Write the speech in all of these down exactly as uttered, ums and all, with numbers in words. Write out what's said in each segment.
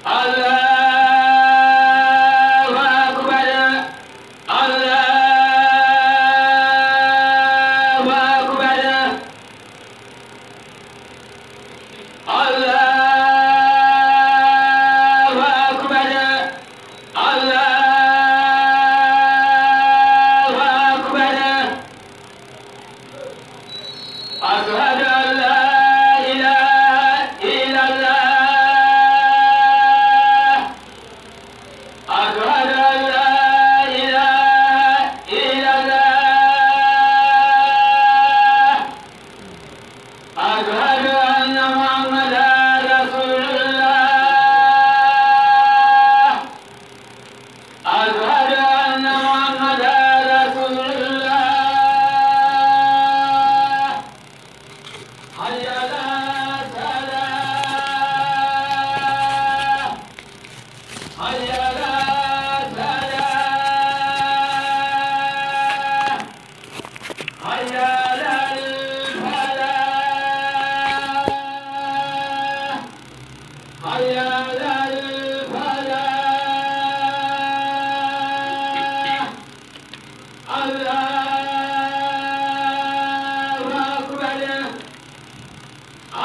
الله أكبر. الله أكبر. الله أكبر. الله أكبر. أشهد أن لا إله إلا الله. أشهد أن لا إله إلا الله. أشهد أن محمدا رسول الله. أشهد أن محمدا رسول الله. حي على الصلاة. حي على الصلاة. حي على الفلاح. حي على الفلاح. الله أكبر.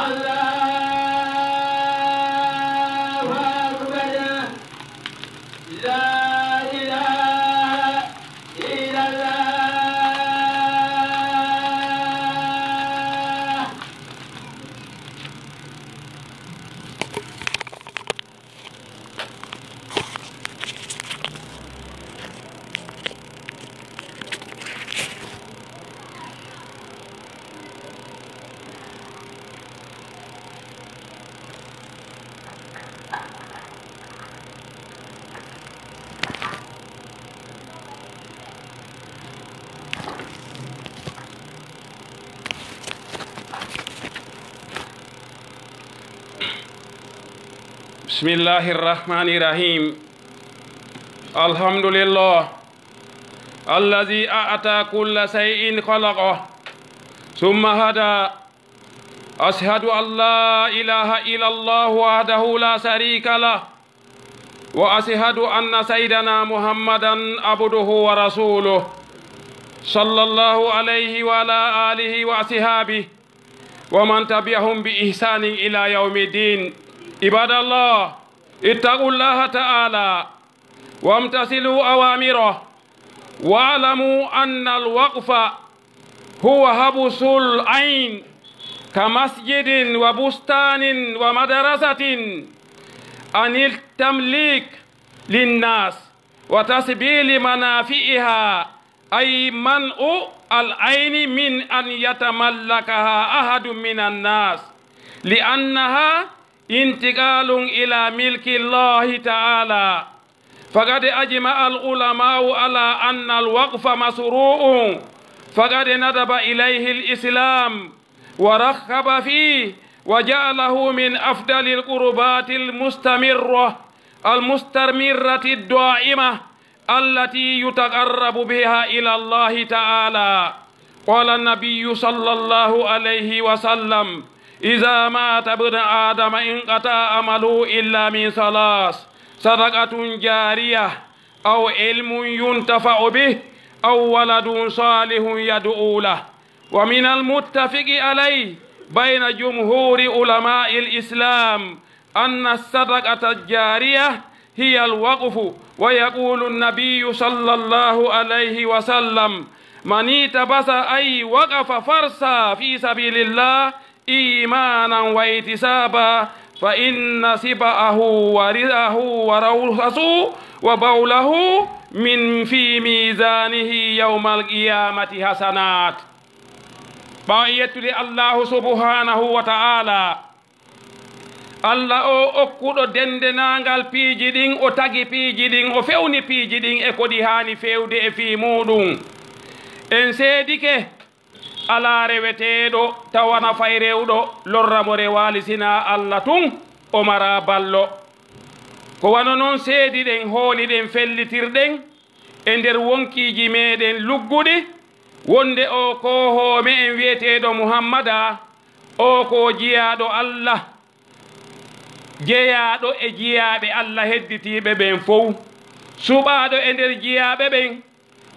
الله أكبر. لا إله إلا الله. بسم الله الرحمن الرحيم. الحمد لله الذي أعطى كل شيء خلقه ثم هدى. أشهد أن لا إله إلا الله وحده لا شريك له، وأشهد أن سيدنا محمدا عبده ورسوله، صلى الله عليه وعلى آله وأصحابه ومن تبعهم بإحسان إلى يوم الدين. عباد الله، اتقوا الله تعالى وامتثلوا أوامره، واعلموا أن الوقف هو حبس العين كمسجد وبستان ومدرسة عن التمليك للناس وتسبيل منافعها، أي منع العين من أن يتملكها أحد من الناس، لأنها انتقال إلى ملك الله تعالى. فقد أجمع العلماء على أن الوقف مشروع، فقد ندب إليه الإسلام ورغب فيه وجعله من أفضل القربات المستمرة، المستمرة الدائمة، التي يتقرب بها إلى الله تعالى. قال النبي صلى الله عليه وسلم: إذا مات ابن آدم انقطع عمله إلا من ثلاث: صدقة جارية، أو علم ينتفع به، أو ولد صالح يدعو له. ومن المتفق عليه بين جمهور علماء الإسلام أن الصدقة الجارية هي الوقف، ويقول النبي صلى الله عليه وسلم: من احتبس أي وقف فرسا في سبيل الله إيمانا واحتسابا فإن صبعه ورجله وروثه وبوله من في ميزانه يوم القيامة حسنات. Ɓaawo yettude Allahu subhanahu wa ta'ala, Allah o okkuɗo dendenangal piiji ɗin, o tagi piiji ɗin, o fewni piiji ɗin e ko ɗi haani feewde e fii muuɗum. En seedike alaa reweteeɗo tawana fay rewɗo lorra mo rewaali sinaa Allah tun, o maraa ballo. Ko wano non seediɗen, hooliɗen, fellitirɗen e nder wonkiiji meɗen lugguɗi, wonde oo koohoo me'en wi'eteeɗo Muhammada, oo ko jiyaaɗo Allah, jeyaaɗo e jiyaaɓe Alla hedditiiɓe ɓen fow, suɓaaɗo e nder jiyaaɓe ɓen,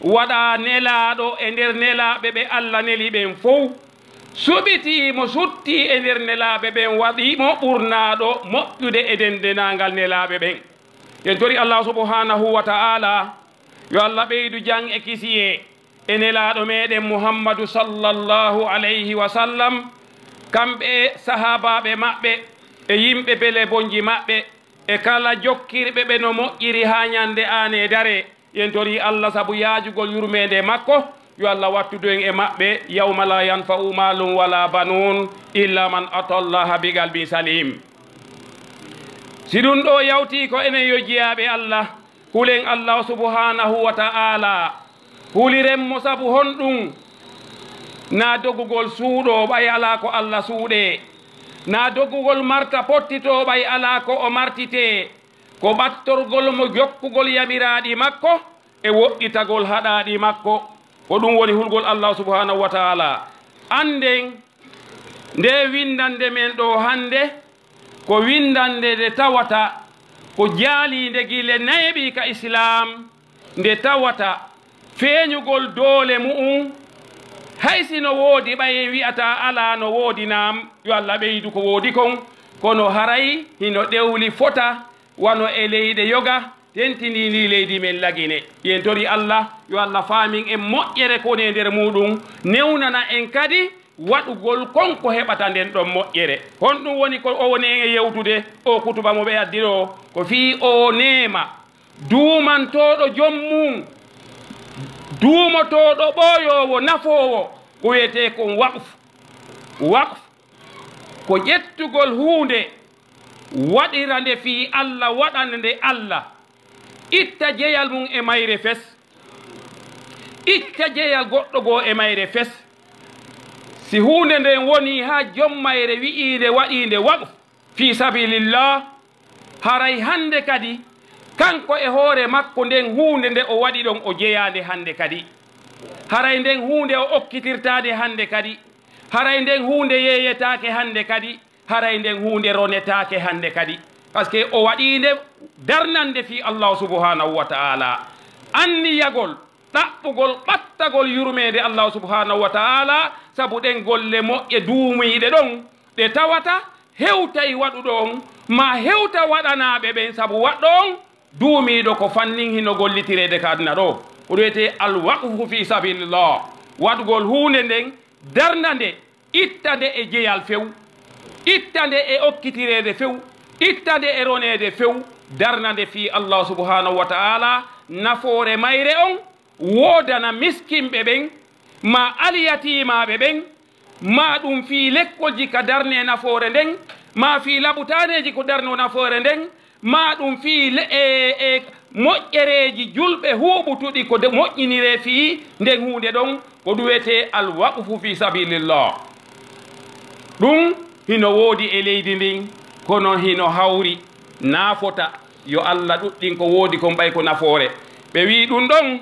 waɗa nelaaɗo e nder nelaaɓe ɓe Alla neli ɓen fow, suɓitii mo, suttii e nder nelaaɓe ɓen, waɗi mo ɓurnaaɗo moƴƴude e denndaangal nelaaɓe ɓen. En tori Alla subhanahu wa ta'ala yo Alla ɓeydu jam e kisiyee e nelaaɗo meɗen Muhammadu sallallahu alayhi wa sallam, kamɓe e sahaabaaɓe maɓɓe e yimɓe bele bonji maɓɓe e kala jokkirɓe ɓe no moƴƴiri haa ñande aane dare. En tori Alla sabu yaajugol yurmeende makko, yo Alla wattudu en e maɓɓe, yawma la yanfa'u malun wala banun illa man ata Allaha bi qalbin salim. Si ɗun ɗoo yawtii ko enen yo jiyaaɓe Alla, hulen Alla subhanahu wa ta'ala, huliren mo sabu honɗun? Naa dogugol suuɗoo ɓay alaa ko Alla suuɗee, naa dogugol marta pottitoo ɓay alaa ko o martitee, ko ɓattorgol mo jokkugol yamiraaɗi makko e woɗɗitagol haɗaaɗi makko. Ko ɗun woni hulgol Alla subhanahu wa ta'ala. Annden nde winndannde men ɗoo hannde, ko winndannde nde tawata ko jaaliinde gile neeɓi ka Islaam, nde tawata feeñugol doole mu'un, hay si no woodi ɓay en wi'ataa alaa no woodi naam, yo Alla ɓeydu ko woodi kon, kono haray hino ɗewli fota wano e leyɗe yoga, tentinii ndii leydi men Lagine. Yen tori Alla, yo Alla faamin en moƴƴere ko woni e nder muuɗun, newnana en kadi waɗugol kon ko heɓata nden ɗon moƴƴere. Honɗun woni ko o woni en e yewtude? O kutuba mo ɓe addi ɗoo, ko fii oo neema duumantooɗo jom mun, duumotooɗo ɓooyoowo, nafoowo, ko wi'etee kon waqf. Waqf ko ƴettugol huunde, waɗira nde fii Alla, waɗana nde Alla, itta jeyal mun e mayre fes, itta jeyal goɗɗo goo e mayre fes. Si huunde nden wonii haa jom mayre wi'ii nde waɗii nde waqf fii sabilillah, haray hannde kadi kanko e hoore makko nden huunde nde o waɗi ɗon o jeyaa nde hannde kadi. Haray nden huunde o okkitirtaa nde hannde kadi. Haray nden huunde yeeyetaake hannde kadi. Haray nden huunde ronetaake hannde kadi. Parce que o waɗii nde darnande fii Allahu subhanahu wa ta'ala. Anniyagol, ɗaɓɓugol, ɓattagol yurmeende Allahu subhanahu wa ta'ala, sabu ɗen golle moƴƴe duumiiɗe ɗon, ɗe tawata hewtay waɗuɗo on, maa hewta waɗanaaɓe ɓen, sabu waɗɗo on duumiiɗo ko fannin hino gollitireede ka aduna ɗoo. Ko ɗum wiyetee al waqfu fi sabilillah, waɗugol huunde nden, darna nde, itta nde e jeyal few, itta nde e okkitireede few, itta nde e roneede few, darna nde fii Allah subhanahu wa ta'ala, nafoore mayre on woodana miskinɓe ɓen, maa alyatiimaaɓe ɓen, maa ɗum fii lekkolji ka darnee nafoore nden, maa fii labutaaneeji ko darnoo nafoore nden, maa ɗum fii le-, e, e moƴƴereeji julɓe huuɓutuɗi ko de moƴƴiniree fii nden huunde ɗon, ko ɗum wiyetee al waqfu fii sabilillah. Ɗum hino woodi e leydi ndin, kono hino hawri, naa fota, yo Allah ɗuɗɗin ko woodi kon ɓay ko nafoore. Ɓe wi'i ɗum ɗon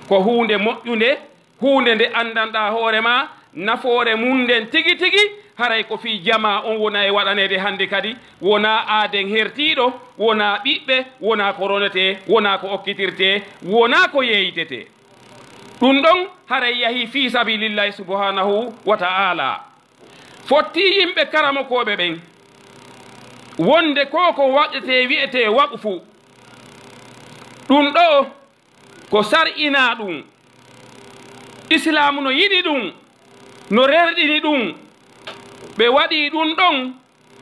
ko huunde moƴƴunde, huunde nde anndanɗaa hoore maa nafoore mun nden tigi tigi, haray ko fii jamaa on wona e waɗaneede hannde kadi, wonaa aaden hertiiɗo, wonaa ɓiɓɓe, wonaa ko ronetee, wonaa ko okkitirtee, wonaa ko yeeyitetee. Ɗum ɗon haray yahii fii sabilillahi subhanahu wa ta'ala. Fottii yimɓe karamokooɓe ɓen wonde ko ko waɗetee wi'etee waqfu. Ɗum ɗoo ko sar'inaa ɗum. Islaamu no yiɗi ɗum, no rerɗini ɗum. Ɓe waɗii ɗum ɗon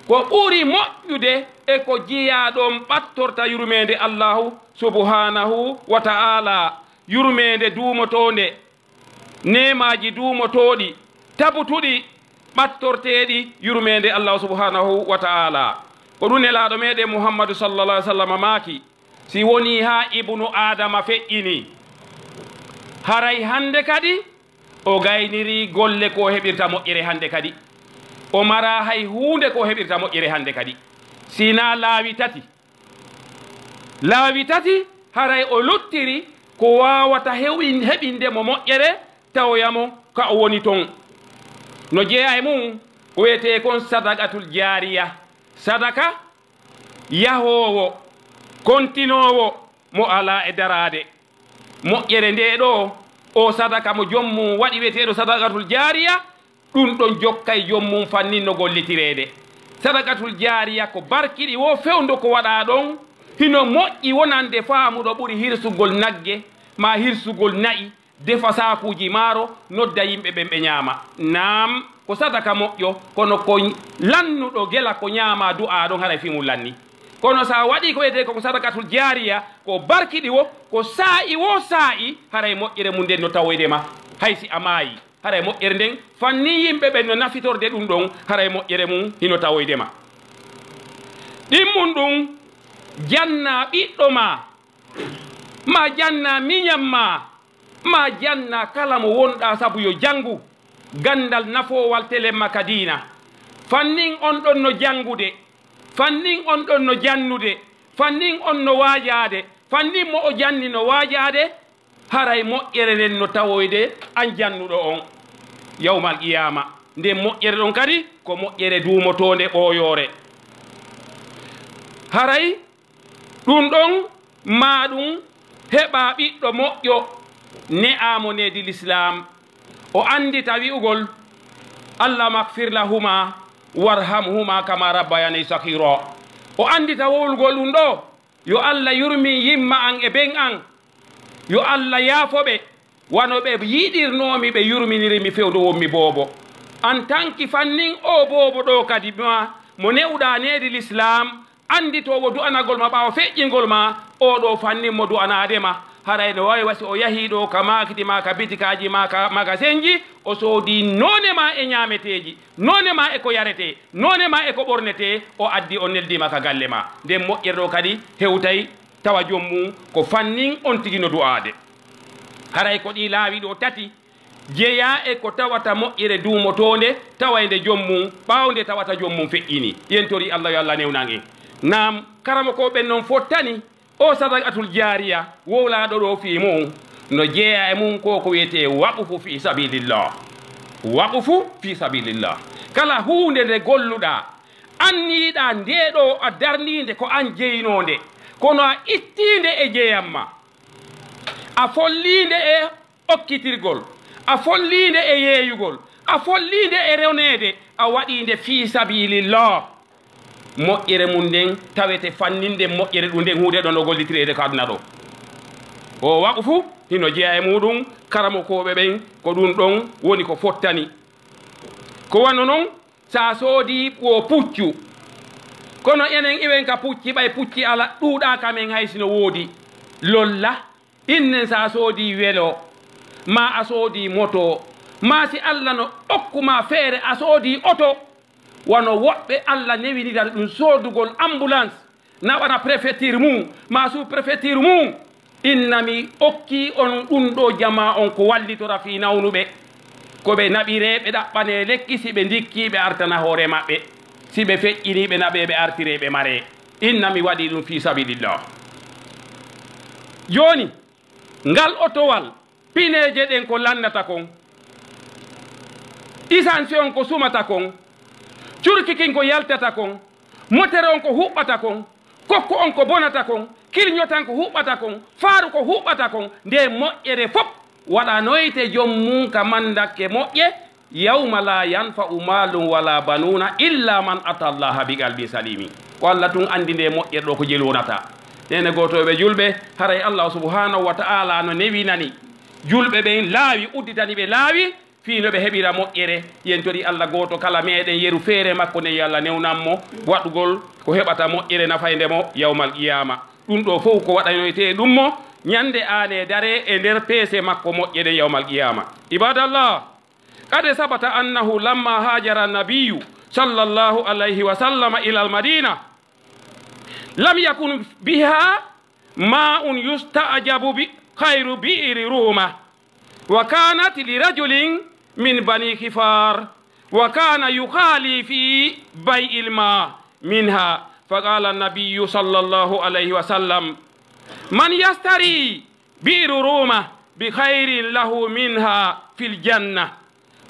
ko ɓuri moƴƴude e ko jiyaaɗo on ɓattorta yurmeende Allahu subhanahu wa ta'ala, yurmeende duumotoonde, neemaaji duumotooɗi, tabutuɗi, ɓattorteeɗi yurmeende Allahu subhanahu wa ta'ala. Ko ɗum Nelaaɗo meɗen Muhammadu sallallahu alaihi wasallam maaki, si wonii haa ibnu Aadama feƴƴinii, haray hannde kadi o gaynirii golle ko o heɓirta moƴƴere hannde kadi. O maraa hay huunde ko o heɓirta moƴƴere hannde kadi, si naa laawi tati. Laawi tati, haray o luttiri ko waawata heɓin-, heɓinde mo moƴƴere, tawoya mo ka o woni ton. No jeyaa e mun, ko wiyetee kon sadaqatul jaariya, sadaka yahoowo, kontinoowo, mo alaa e daraade. Moƴƴere ndee ɗoo, oo sadaka mo joom mum waɗi, wiyeteeɗo sadaqatul jaariya, ɗum ɗon jokkay joom mum fannin no gollitireede. Sadaqatul jaariya ko barkiɗi woo fewndo ko waɗaa ɗon, hino moƴƴi wonande faamuɗo ɓuri hirsugol nagge, maa hirsugol na'i, defa saakuuji maaro, nodda yimɓe ɓen ɓe ñaama. Naam, ko sadaka moƴƴo, kono ko lannuɗo gila ko ñaamaa du'aa ɗon haray fii mum lanni. Kono si a waɗii ko wiyetee ko sadaqatul jaariya, ko barkiɗi woo, ko saa'i woo saa'i, haray moƴƴere mum nden no tawoyde ma, hay si a maayii. Haray moƴƴere nden fannin yimɓe ɓen no nafitorde ɗum ɗon, haray moƴƴere mum hino tawoyde ma. Ɗimmun ɗum, jannaa ɓiɗɗo maa, maa jannaa miñan maa, maa jannaa kala mo wonɗaa sabu yo janngu ganndal nafoowal telemma ka diina. Fannin on ɗon no janngude, fannin on ɗon no jannude, fannin on no waajaade, fannin mo o janni no waajaade, haray moƴƴere nden no tawoyde an jannuɗo on yawmal qiyaama. Nden moƴƴere ɗon kadi ko moƴƴere duumotoonde ɓooyoore. Haray ɗum ɗon maa ɗum heɓa ɓiɗɗo moƴƴo ne'aamo needi Lislaam. O anndita wi'ugol, "Allahumma ighfir lahuma warhamhuma kama rabbayani saghira." O anndita wowlugol ɗum ɗo, "Yo Allah yurmin yimma an e ben an. Yo Allah yaafo ɓe, wano ɓe yiɗirnoomi ɓe yurminiri mi fewndo wonmi boobo." An tanki fannin oo boobo ɗoo kadi ma mo ne'uɗaa needi Lislaam, annditoowo du'anagol ma ɓaawo feƴƴingol ma, oo ɗoo fannin mo du'anaade ma. Haray no waawi wa si o yahii ɗoo ka maakiti maa, ka bitikaaji maa, ka magasinji, o soodii noone maa e ñaameteeji, noone maa e ko yaretee, noone maa e ko ɓornetee, o addi o neldii ma ka galle maa. Nden moƴƴere ɗoo kadi hewtay tawa joom mum ko fannin on tigi no du'aade. Haray ko ɗii laawi ɗoo tati jeyaa e ko tawata moƴƴere duumotoonde tawaynde joom mum, ɓaawo nde tawata joom mum feƴƴini. Yen torii Allah yo Allah newnan en. Naam, karamokooɓe ɓen non fottani oo sadaqatul jaariya wowlaaɗo ɗoo fii mum, no jeyaa e mum ko ko wiyetee waqfu fii sabilillah. Waqfu fii sabilillah. Kala huunde nde golluɗaa, anniyiɗaa ndee ɗoo a darniinde ko an jeynoonde, kono a ittiinde e jeyam ma, a folliinde e okkitirgol, a folliinde e yeeyugol, a folliinde e rewneede, a waɗiinde fii sabilillah. Moƴƴere mum nden tawete fannin nden moƴƴere ɗum nden huunde ɗon no gollitireede ka aduna ɗo. O waqfu hino jeyaa e muɗum, karamokooɓe ɓen ko ɗum ɗon woni ko fottani. Ko wano non, sa soodii wo puccu, kono enen iwen ka pucci, ɓay pucci ala, ɗuuɗaa ka men hay si no woodi. Lolla, innen sa soodii welo, maa a soodii moto, maa si Alla no okku ma feere a soodii oto, wano woɓɓe Alla newinira ɗum soodugol ambulance, naɓana préfecture mum, maa sous-préfecture mum, inna mi okkii on ɗum ɗoo jamaa on ko wallitora fii nawnuɓe, ko ɓe naɓiree, ɓe ɗaɓɓanee lekki, si ɓe ndikkii, ɓe artana hoore maɓɓe, si ɓe feƴƴinii, ɓe naɓee, ɓe artiree, ɓe maree. Inna mi waɗii ɗum fii sabilillah. Jooni, ngal otowal, pineeje ɗen ko lannata kon, isansi on ko sumata kon, curki kin ko yaltata kon, motere on ko huɓɓata kon, kokko on ko bonata kon, kilñotan ko huɓɓata kon, faaru ko huɓɓata kon, nde moƴƴere fof waɗanoyte joom mum ka mandakke moƴƴe, yawma la yanfa'u malun wala banuna illa man ata Allaha bi qalbin salimi. Ko Alla tun anndi nde moƴƴere ɗo ko jelu wonata. Nene gootooɓe julɓe, haray Allahu subhanahu wa ta'ala no newinani julɓe ɓen laawi, udditani ɓe laawi fii no ɓe heɓira moƴƴere. Yen tori Alla gooto kala meɗen yeru feere makko nden, yo Alla newnan mo waɗugol ko heɓata moƴƴere nafaynde mo yawmal qiyama. Ɗum ɗo fow ko waɗanoyte ɗum mo ñande aane dare e nder peese makko moƴƴe ɗen yawmal qiyama. Ibadallah, qad sabata annahu lamma hajara nabiyyu sallallahu alayhi wa sallam ila al-Madina, lam yakun biha ma'un yusta'jabu bi khayru bi'ri Ruma, wa kanat li rajulin min bani Khifar, wa kana yukhali fi bay'il ma minha, fa qala an-nabiyyu sallallahu alayhi wa sallam, man yashtari bi'ru Ruma bi khayrin lahu minha fil janna.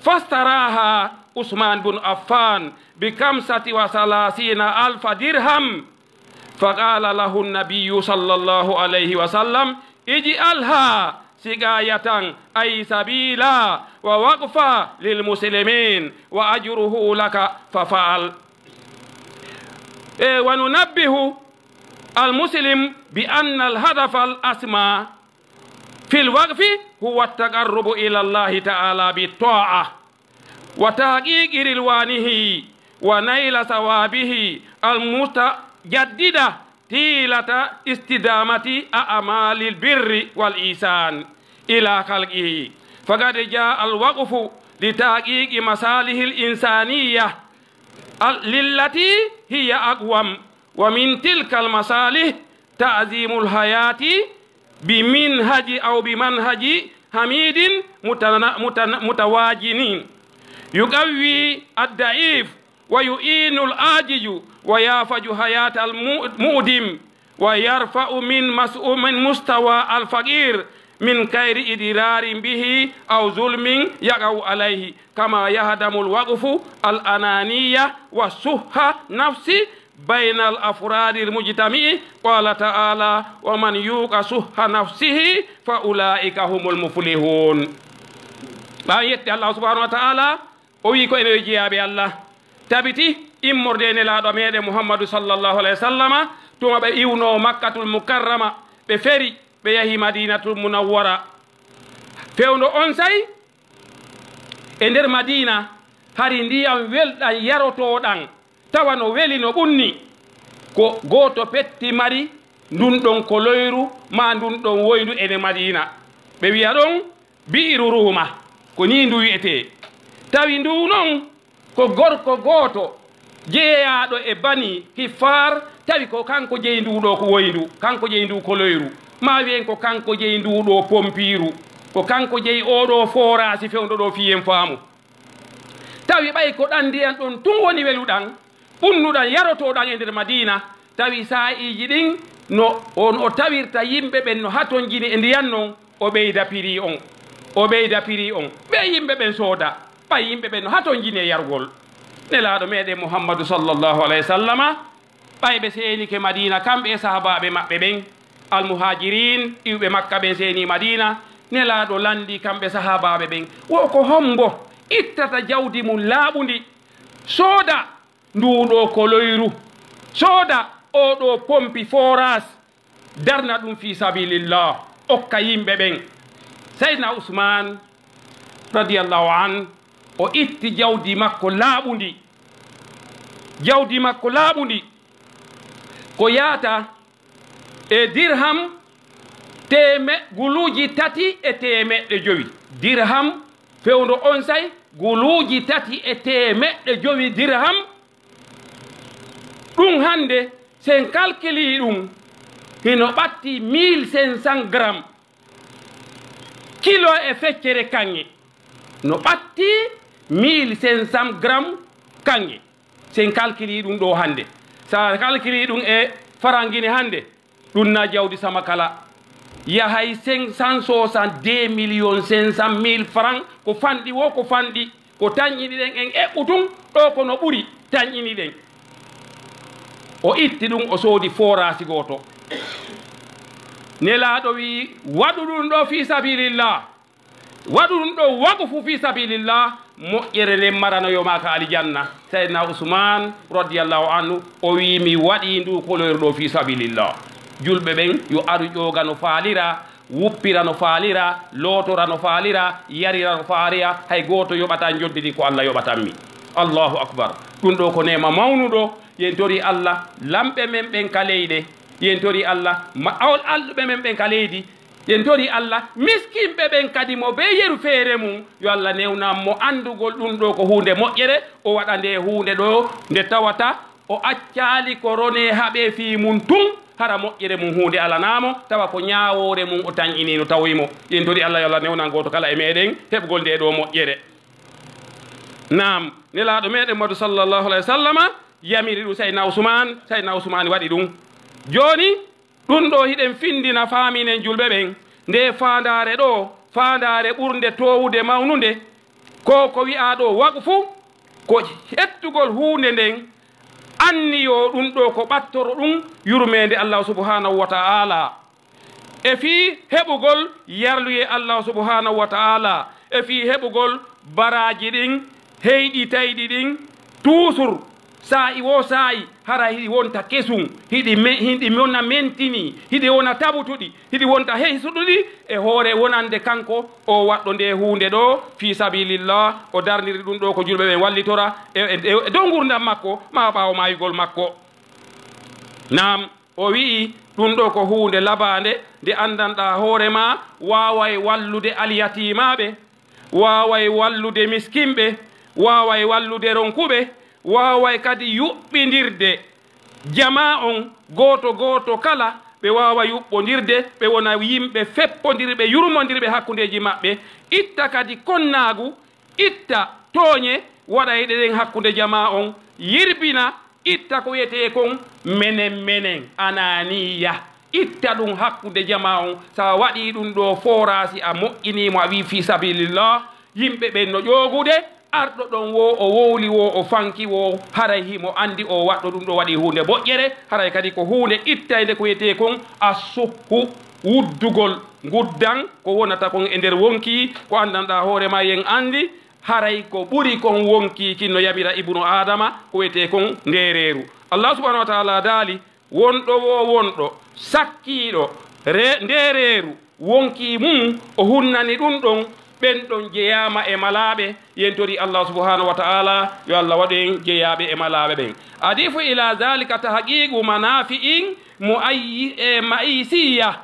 Fashtaraha Usman bun Affan bi khamsati wa thalathina alfa dirham. فقال له النبي صلى الله عليه وسلم: اجعلها سقاية، أي سبيلا ووقفا للمسلمين، وأجره لك. ففعل. إيه، وننبه المسلم بأن الهدف الأسمى في الوقف هو التقرب إلى الله تعالى بالطاعة وتحقيق رضوانه ونيل ثوابه المتجددة طيلة استدامة أعمال البر والإحسان إلى خلقه، فقد جاء الوقف لتحقيق مصالح الإنسانية للتي هي أقوم، ومن تلك المصالح تعظيم الحياة بمنهج أو بمنهج حميد متنا-، متنا-، متوازن، يقوي الضعيف ويعين العاجز ويرفع حياة المعدم ويرفع من مس-، من مستوى الفقير من غير إضرار به أو ظلم يقع عليه، كما يهدم الوقف الأنانية والشح النفس بين الأفراد المجتمع. قال تعالى: ومن يوق شح نفسه فأولئك هم المفلحون. Ɓaawo yetti Allah subhanahu wa ta'ala, o wi'i ko enen yo jeyaaɓe Allah. Tabiti immorde e Nelaaɗo meɗen Muhammadu sallallahu alayhi wa sallama, tuma ɓe iwnoo Makkatul Mukarrama, ɓe feri, ɓe yahi Madinatul Munawwara. Fewndo on say, e nder Madina, hari ndiyam welɗam yarotooɗam, tawa no weli no ɓunni, ko gooto petti mari ndun ɗon koloyru maa ndun ɗon woyndu e nder Madina. Ɓe wi'a ɗon Bi'iru Ruuma, ko nii ndu wi'etee. Tawi ndu non ko gorko gooto jeyaaɗo e Bani Ghifaar, tawi ko kanko jeyi ndu ɗoo ko woyndu, kanko jeyi ndu koloyru, maa wi'en ko kanko jeyi ndu ɗoo pompiiru, ko kanko jeyi oo ɗoo fooraasi fewndo ɗoo fii en faamu. Tawi ɓay ko ɗan ndiyan ɗon tun woni weluɗan, ɓunnuɗan, yarotooɗan e nder Madiina, tawi saa'iiji ɗin no, o, no tawirta yimɓe ɓen no hatonjini e ndiyan non, o ɓeyda piri on, o ɓeyda piri on. Ɓe yimɓe ɓen sooda, ɓay yimɓe ɓen no hatonjini e yargol. Nelaaɗo meɗen Muhammadu sallallahu alayhi wa sallama, ɓay ɓe seenike Madiina, kamɓe e sahaabaaɓe maɓɓe ɓen, Almuhaajiriin, iwɓe Makka ɓen seeni Madiina, Nelaaɗo lanndii kamɓe sahaabaaɓe ɓen, wo ko hombo ittata jawdi mum laaɓundi, sooda nduu ɗoo koloyru, sooda oo ɗoo pompi fooraas, darna ɗum fii sabiilillah, okka yimɓe ɓen. Sayyidina Usmaan, radiyallahu an, o itti jawdi makko laaɓundi. Jawdi makko laaɓundi ko yaata e dirham teeme-, guluuji tati e teemeɗɗe jowi. Dirham fewndo on say, guluuji tati e teemeɗɗe jowi dirham. Ɗum hannde, si en kalkilii ɗum, hino ɓatti mille cinq cents grammes. Kilo e feccere kaŋŋe no ɓatti mille cinq cents grammes kaŋŋe. Si en kalkilii ɗum ɗoo hannde, so a kalkilii ɗum e farangine hannde, ɗum na jawdi sama kala. Yahay cinq cent soixante-deux millions cinq cent mille francs, ko fanɗi wo, ko fanɗi. Ko tanƴini ɗen en eɓɓu tun, ɗoo ko no ɓuri tanƴini ɗen. O itti ɗum, o soodi fooraasi gooto. Nelaaɗo wi'i, "Waɗu ɗum ɗoo fii sabiilillah. Waɗu ɗum ɗoo waqufu fii sabiilillah." Moƴƴere nden maranoyo maa ka alijanna. Sayyidina Usmaan, radiyallahu anhu, o wi'i, "Mi waɗii ndu koloyru ɗoo fii sabiilillah." Julɓe ɓen yo aru ƴooga no faalira, wuppira no faalira, lootora no faalira, yarira no faalira, hay gooto yoɓataa njoɓdi ndi ko Alla yoɓatammi. Allahu akbar. Ɗum ɗoo ko neema mawnuɗo. Yen tori Alla, lamɓe men ɓen ka leyɗe. Yen tori Alla, ma-, awol alɗuɓe men ɓen ka leydi. Yen tori Alla, miskinɓe ɓen kadi mo bee yeru feere mum. Yo Alla newnan mo anndugol ɗum ɗoo ko huunde moƴƴere, o waɗa nde huunde ɗoo nde tawata o accaali ko ronee haɓee fii mum tun, hara moƴƴere mum huunde alanaa mo, tawa ko ñaawoore mum o tanƴinii no tawoyi mo. Yen tori Alla, yo Alla newnan gooto kala e meɗen heɓugol ndee ɗoo moƴƴere. Naam, Nelaaɗo meɗen Muhammadu sallallahu alayhi wa sallama yamiri ɗum Sayyidina Usmaan, Sayyidina Usmaan waɗi ɗum. Jooni, ɗum ɗoo hiɗen findina faaminen julɓe ɓen, ndee faandaare ɗoo, faandaare ɓurnde toowude mawnunde, ko, ko wi'aa ɗoo waqfu, ko ƴettugol huunde nden, Anniyo ɗum ɗo ko ɓattoro ɗum yurmeende Allah subhanahu wa ta'ala. E fii heɓugol yarluyee Allah subhanahu wa ta'ala, e fii heɓugol baraaji ɗin heyɗitayɗi ɗin, tuusur, saa'i woo saa'i, hara hiɗi wonta kesun, hiɗi me-, hiɗi wona mentini, hiɗi wona tabutuɗi, hiɗi wonta heysuɗuɗi e hoore wonande kanko o waɗɗo nde huunde ɗo fii sabilillah, o darniri ɗum ɗo ko julɓe ɓen wallitora e, e, e dow ngurndan makko, maa ɓaawo maayugol makko. Naam, o wi'i, ɗum ɗo ko huunde labaande nde anndanɗaa hoore maa, waaway wallude alyatiimaaɓe, waaway wallude miskinɓe, waaway wallude ronkuɓe, waaway kadi yuɓɓindirde jamaa on gooto gooto kala, ɓe waawa yuɓɓondirde, ɓe wona yimɓe feppondirɓe, yurmondirɓe hakkundeeji maɓɓe, itta kadi konnaagu, itta tooñe waɗayɗe ɗen hakkunde jamaa on, yirbina, itta ko wiyetee kon menen menen, ananiya. Itta ɗum hakkunde jamaa on. So a waɗii ɗum ɗo fooraasi, a moƴƴinii mo, a wi'i fii sabilillah, yimɓe ɓen no ƴoogude, arɗo ɗon woo, o wowli woo, o fanki woo, haray himo anndi o waɗɗo ɗum ɗo waɗii huunde moƴƴere, haray kadi ko huunde ittaynde ko wiyetee kon assuhu, wuddugol, nguddan ko wonata kon e nder wonkii, ko anndanɗaa hoore maa, yen anndi, haray ko ɓuri kon wonkii kin no yamira ibnu Aadama, ko wiyetee kon ndeereeru. Allah subhanahu wa ta'ala daali, wonɗo woo wonɗo, sakkiiɗo re-, ndeereeru, wonkii mum, o hunnani ɗum ɗon, ɓen ɗon jeyaama e malaaɓe, yentori Allah subhanahu wa ta'ala, yo Allah waɗu en jeyaaɓe e malaaɓe ɓen. Adifu ila zalika tahqiqu manafi'in muayyi-, e, ma'isiyya,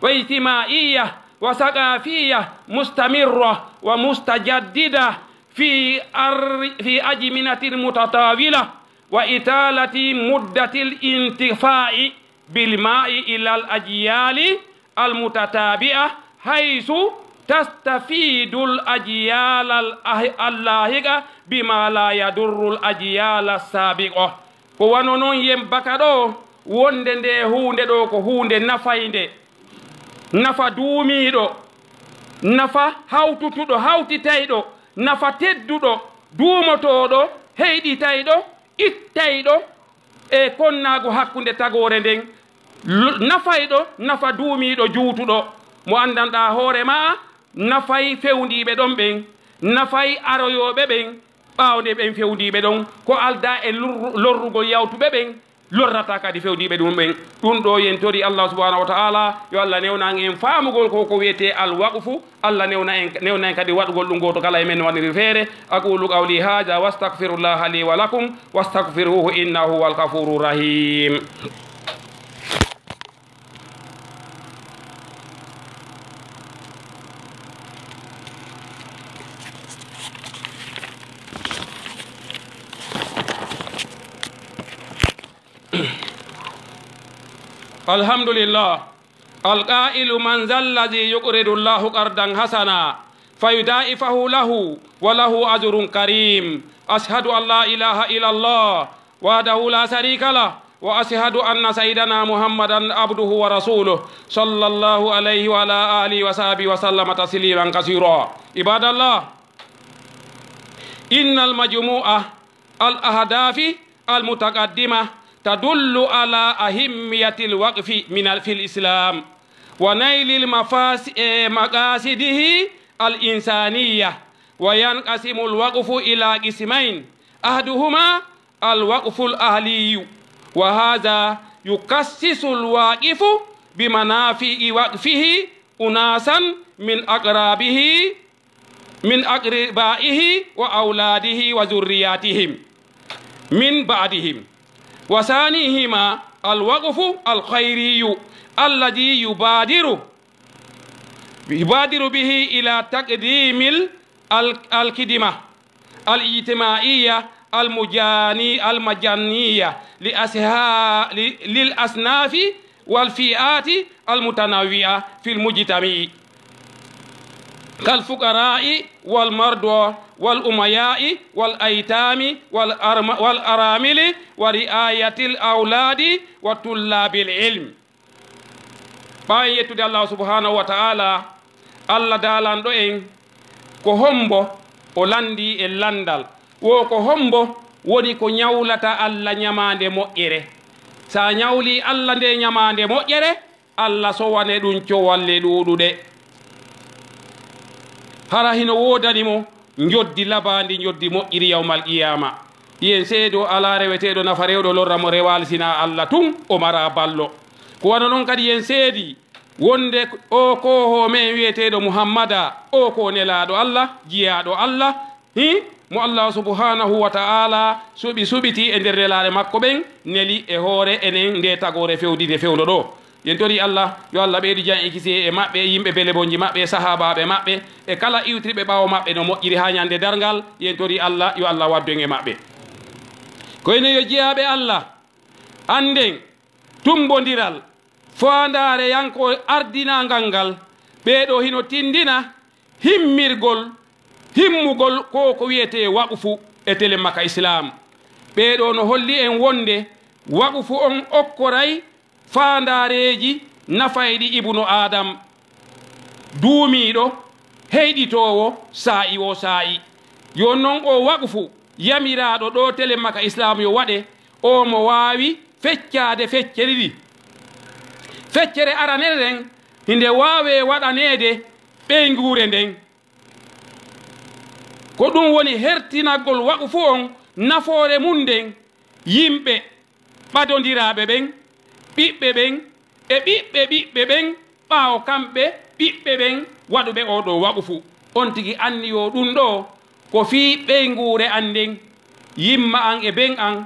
واجتماعية وثقافية مستمرة ومستجددة في أر-، في أزمنة متطاولة، وإطالة مدة الانتفاع بالماء إلى الأجيال المتتابعة، حيث تستفيد الأجيال الأه-، اللاحقة بما لا يضر الأجيال السابقة. Ko wano non yen baka ɗo, wonde nde huunde ɗo ko huunde nafaynde, nafa duumiiɗo, nafa hawtutuɗo, hawtitayɗo, nafa tedduɗo, duumotooɗo, heyɗitayɗo, ittayɗo e konnaagu hakkunde tagoore nden, l-, nafayɗo, nafa duumiiɗo, juutuɗo, mo anndanɗaa hoore maa, nafay fewndiiɓe ɗon ɓen, nafay aroyooɓe ɓen, ɓaawo nde ɓen fewndiiɓe ɗon, ko aldaa e lorru-, lorrugol yawtuɓe ɓen, lorrataa kadi fewndiiɓe ɗum ɓen. Ɗum ɗo yen tori Allah subhanahu wa ta'ala, yo Allah newnan en faamugol ko, ko wiyetee al waqfu, Allah newna en, newna en kadi waɗugol ɗum gooto kala e men no waɗiri feere. Aqulu qawli hadha wa astaghfirullaha li wa lakum, wastaghfiruhu innahu huwal ghafurur rahim. الحمد لله. القائل: من ذا الذي يقرض الله قرضا حسنا فيضاعفه له وله أجر كريم. أشهد أن لا إله إلا الله وحده لا شريك له، وأشهد أن سيدنا محمدا عبده ورسوله، صلى الله عليه وعلى آله وصحبه وسلم تسليما كثيرا. عباد الله، إن المجموعة الأحاديث المتقدمة تدل على أهمية الوقف من ال-، في الإسلام، ونيل المفاس-، إيه، مقاصده الإنسانية. وينقسم الوقف إلى قسمين، أحدهما الوقف الأهلي، وهذا يخصص الواقف بمنافع وقفه أناسا من أقربائه، من أقربائه وأولاده وذرياتهم من بعدهم. وثانيهما الوقف الخيري الذي يبادر، يبادر به إلى تقديم ال-، ال-، الخدمة الاجتماعية المجاني-، المجانية لأصحا-، ل-، للأصناف والفئات المتنوعة في المجتمع، كالفقراء والمرضى والأمياء والأيتام والأرم-، والأرامل ورعاية الأولاد وطلاب العلم. Ɓaawo en yettude Allah subhanahu wa ta'ala, Allah daalanɗo en ko hombo o lanndii e lanndal, wo ko hombo woni ko ñawlata Alla ñamaande moƴƴere. So a ñawlii Alla nde ñamaande moƴƴere, Alla sowane ɗum cowalle ɗuuɗuɗe. Hara hino woodani mo njoddi labaandi, njoddi moƴƴiri yawmal qiyaama. Yen seedo alaa reweteeɗo nafa rewɗo lorra mo rewaali sinaa Alla tun, o maraa ballo. Ko wano non kadi yen seedi wonde o ko ho men wi'eteeɗo Muhammada, o ko nelaaɗo Alla, jiyaaɗo Alla, hi, mo Allah subhanahu wa ta'ala suɓi suɓiti e nder nelaare makko ɓen, neli e hoore enen nde tagoore fewdinde fewndo ɗo. Yen tori Allah, yo Allah ɓeydu jam e kisiyee e maɓɓe, yimɓe bele bonji maɓɓe, sahaabaaɓe maɓɓe, e kala iwtirɓe ɓaawo maɓɓe no moƴƴiri haa ñande darngal. Yen tori Allah, yo Allah waddu en e maɓɓe. Ko enen yo jiyaaɓe Allah, annden tumbondiral faandaare yanko ardinaangal ngal, ɓee ɗoo hino tindina himmirgol, himmugol ko ko wi'etee waqfu e telemaka Islaam. Ɓee ɗoo no holli en wonde waqfu on okkoray faandaareeji nafayɗi Ibnu Aadam, duumiiɗo, heyɗitoowo saa'i woo saa'i. Yo non o waqfu yamiraaɗo ɗoo telemaka Islaam yo waɗe, o mo waawi feccaade feccere ɗiɗi. Feccere aranere nden, hinde waawee waɗaneede ɓeynguure nden. Ko ɗum woni hertinagol waqfu on nafoore mum nden, yimɓe ɓadondiraaɓe ɓen, ɓiɓɓe ɓen, e ɓiɓɓe ɓiɓɓe ɓen, ɓaawo kamɓe ɓiɓɓe ɓen waɗuɓe oo ɗoo waqfu. On tigi anniyoo ɗum ɗoo ko fii ɓeynguure an nden, yimma an e ben an,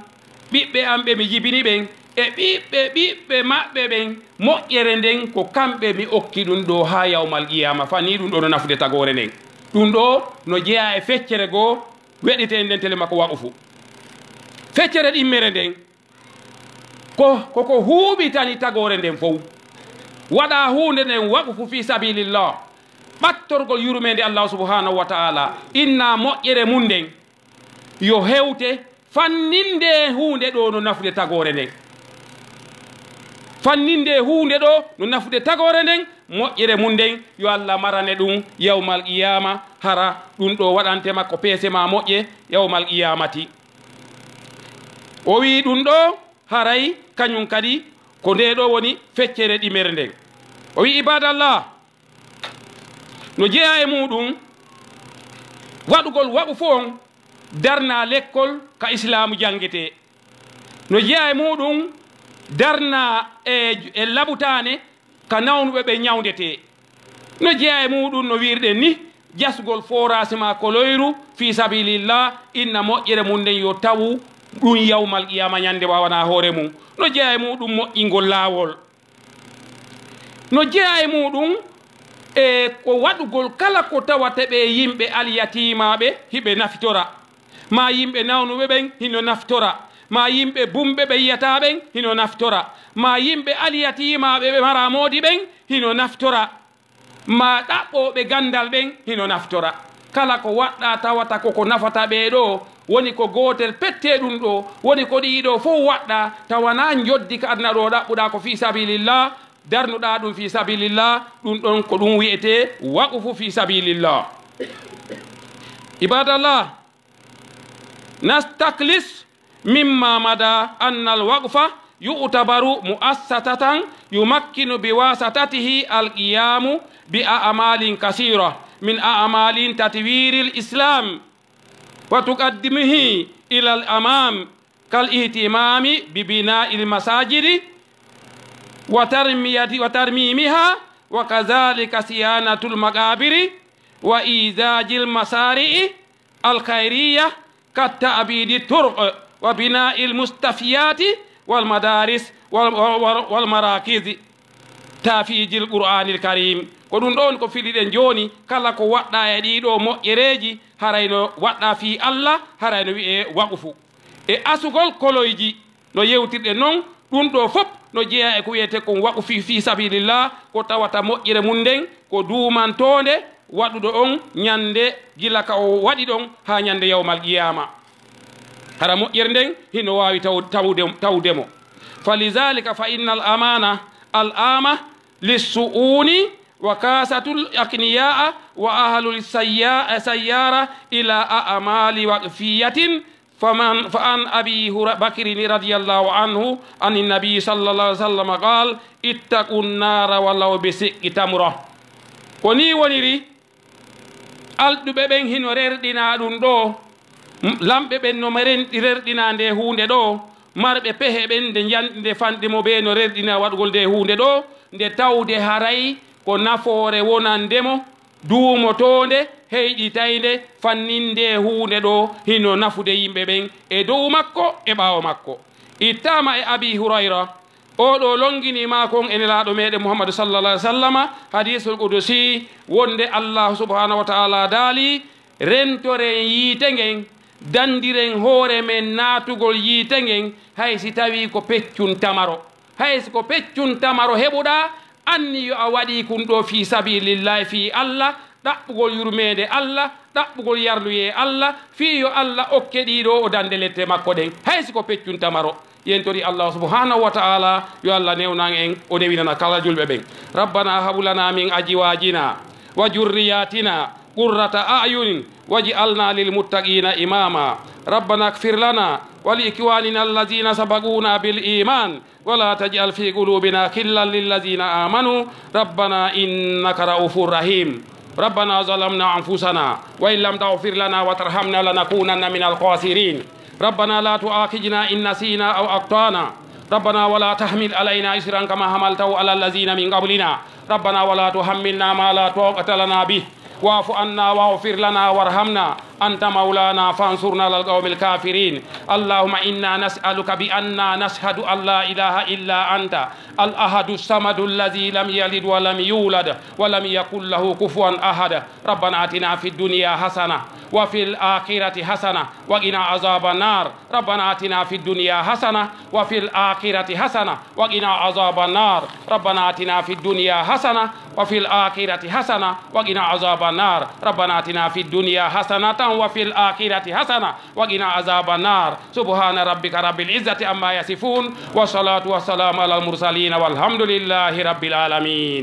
ɓiɓɓe an ɓe mi jibini ɓen, e ɓiɓɓe ɓiɓɓe maɓɓe ɓen, moƴƴere nden ko kamɓe mi okki ɗum ɗoo haa yawmal qiyaama. Fanii ɗum ɗoo no nafude tagoore nden. Ɗum ɗoo no jeyaa e feccere goo weɗitee nden tele makko waqfu. Feccere ɗimmere nden, ko, ko, ko huuɓitani tagoore nden fow. Waɗa huunde nden waqfu fii sabilillah, ɓattorgol yurmeende Allah subhanahu wa ta'ala, inna moƴƴere mum nden yo hewte fanninde huunde ɗoo no nafude tagoore nden. Fanninde huunde ɗoo no nafude tagoore nden, moƴƴere mum nden yo Allah marane ɗum yawmal qiyaama, hara ɗum ɗoo waɗante makko peese ma moƴƴe yawmal qiyaamati. O wi'i ɗum ɗoo, haray kañum kadi ko ndee ɗoo woni feccere ɗimere nden. O wi'i, ibadallah, no jeyaa e muuɗum waɗugol waqfu on darna lekkol ka Islaamu janngetee. No jeyaa e muuɗum darna e, e labutaane ka nawnuɓe ɓe ñawndetee. No jeyaa e muuɗum, no wiirɗen ni, jasgol fooraasi maa koloyru fii sabilillah, inna moƴƴere mum nden yo tawu ɗum yawmal qiyaama ñande waawanaa hoore mum. No jeyaa e muuɗum moƴƴingol laawol. No jeyaa e muuɗum e ko waɗugol kala ko tawata ɓe yimɓe alyatiimaaɓe hiɓe nafitora. Maa yimɓe nawnuɓe ɓen hino naftora. Maa yimɓe bumɓe ɓe yiyataa ɓen hino naftora. Maa yimɓe alyatiimaaɓe ɓe maraa moodi ɓen hino naftora. Maa ɗaɓɓooɓe ganndal ɓen hino naftora. Kala ko waɗɗaa tawata ko ko nafata ɓee ɗoo, woni ko gootel pettee ɗum ɗoo, woni ko ɗii ɗoo fow waɗɗaa, tawanaa njoddi ka aduna ɗoo ɗaɓɓuɗaa ko fii sabilillah, darnuɗaa ɗum fii sabilillah, ɗum ɗon ko ɗum wi'etee waqfu fii sabilillah. Ibadallah, نستخلص مما مضى أن الوقف يعتبر مؤسسة يمكن بواسطته القيام بأعمال كثيرة من أعمال تطوير الإسلام وتقدمه إلى الأمام، كالاهتمام ببناء المساجد وترمية-، وترميمها، وكذلك صيانة المقابر وإيجاد المصارع الخيرية كتعبيد الطرق وبناء المستشفيات والمدارس وال-، وال-، والمراكز تحفيظ القرآن الكريم. Ko ɗum ɗoon ko filiɗen jooni, kala ko waɗɗaa e ɗii ɗoo moƴƴereeji, haray no waɗɗaa fii Allah, haray no wi'ee waqfu. E asugol koloyji, no yewtirɗen non, ɗum ɗoo fof no jeyaa e ko wi'etee kon waqfu fii, fii sabilillah, ko tawata moƴƴere mum nden ko duumantoonde waɗuɗo on ñande gila ka o waɗi ɗon haa ñande yawmal qiyaama. Hara moƴƴere nden hino waawi taw-, tawde, tawde mo. فلذلك فإن الأمانة العامة للشؤون وخاصة الأغنياء وأهل السيا-، السيارة إلى أعمال وقفية فمن، فعن أبي هر-، بكر رضي الله عنه عن النبي صلى الله عليه وسلم قال: "اتقوا النار ولو بشق تمرة." Ko nii woniri, alɗuɓe ɓen hino rerɗinaa ɗum ɗoo, m-, lamɓe ɓen no rerɗinaa nde huunde ɗoo, marɓe pehe ɓen nde njanɗi nde fanɗi mo ɓee no rerɗinaa waɗugol nde huunde ɗoo, nde tawde haray ko nafoore wonande mo, duumotoonde, heyɗitaynde, fannin nde huunde ɗoo hino nafude yimɓe ɓen e dow makko e ɓaawo makko. Ittaama e Abi Hurayra, oo ɗoo lonnginii maa kon e Nelaaɗo meɗen Muhammadu sallallahu alaihi wasallama, hadiisul qudusi, wonde Allaahu subhaanahu wa ta'aalaa daali: "Rentoren yiite ngen, danndiren hoore men naatugol yiite ngen, hay si tawii ko peccun tamaro." Hay si ko peccun tamaro heɓuɗaa, anni yo a waɗii kun ɗoo fii sabiilillaahi, fii Alla, ɗaɓɓugol yurmeende Alla, ɗaɓɓugol yarluyee Alla, fii yo Alla okke ɗii ɗoo o dande lette makko ɗen. Hay si ko peccun tamaro, yentori Allaahu subhaanahu wa ta'aalaa, yo Alla newnan en, o newinana kala julɓe ɓen. ربنا هب لنا من أزواجنا وذرياتنا قرة أعين واجعلنا للمتقين إماما. ربنا اغفر لنا ولإخواننا الذين سبقونا بالإيمان ولا تجعل في قلوبنا غلا للذين آمنوا ربنا إنك رءوف رحيم. ربنا ظلمنا أنفسنا وإن لم تغفر لنا وترحمنا لنكونن من الخاسرين. ربنا لا تؤاخذنا إن نسينا أو أخطأنا. ربنا ولا تحمل علينا إصرا كما حملته على الذين من قبلنا. ربنا ولا تحملنا ما لا طاقة لنا به. واعف عنا واغفر لنا وارحمنا أنت مولانا فانصرنا على القوم الكافرين. اللهم إنا نسألك بأننا نشهد أن لا إله إلا أنت الأحد الصمد الذي لم يلد ولم يولد ولم يكن له كفوا أحد. ربنا آتنا في الدنيا حسنة وفي الآخرة حسنة وقنا عذاب النار. ربنا آتنا في الدنيا حسنة وفي الآخرة حسنة وقنا عذاب النار. ربنا آتنا في الدنيا حسنة وفي الآخرة حسنة وقنا عذاب النار. ربنا آتنا في الدنيا حسنة وفي الآخرة حسنة وقنا عذاب النار. سبحان ربك رب العزة عما يصفون. والصلاة والسلام على المرسلين والحمد لله رب العالمين.